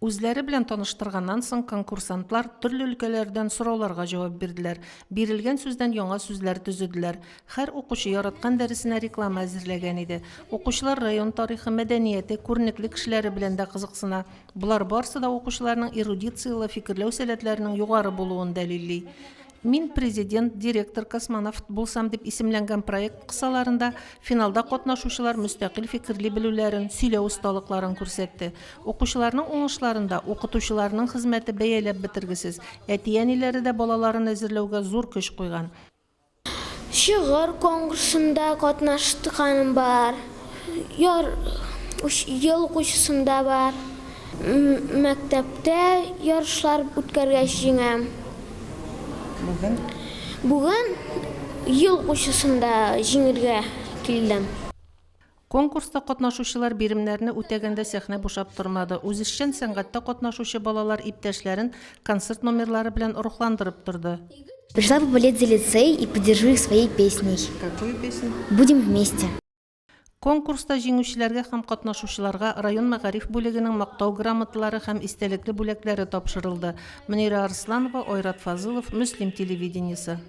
Үзләре белән таныштырганнан соң конкурсантлар төрле өлкәләрдән сорауларга җавап бирделәр, бирелгән сүздән яңа сүзләр төзеделәр. Һәр укучы яраткан дәресенә реклама әзерләгән иде. Укучылар район тарихы, мәдәнияте, күренекле кешеләре белән дә кызыксына. Болар барсы да укучыларның эрудицияле фикерләү сәләтләренең югары булуын дәлилли. Мин президент, директор, космонавт булсам дип исемләнгән проект кысаларында финалда катнашучылар мөстәкыйль фикерли белүләрен, сөйләү осталыкларын күрсәтте. Укучыларның уңышларында укытучыларның хезмәте бәяләп бетергесез, әти-әниләре дә балаларын әзерләүгә зур көч куйган. Шигырь конкурсында катнашканым бар, яр ел укучысында бар. Мәктәптә ярышлар үткәргәч җиңәм. Бүген? Бүген ел укучысында җиңергә килдем. Конкурста катнашучылар биремнәрне үтәгәндә сәхнә бушап тормады. Үзешчән сәнгатьтә катнашучы балалар иптәшләрен концерт номерлары белән рухландырып торды. Пришла поболеть за лицей и поддержу их своей песней. Какую песню? Будем вместе. Конкурста җиңүчеләргә һәм катнашучыларга район мәгариф бүлегенең Мактау грамоталары һәм истәлекле бүләкләре тапшырылды. Мөнирә Арсланова, Айрат Фазылов, Мөслим телевидениесе.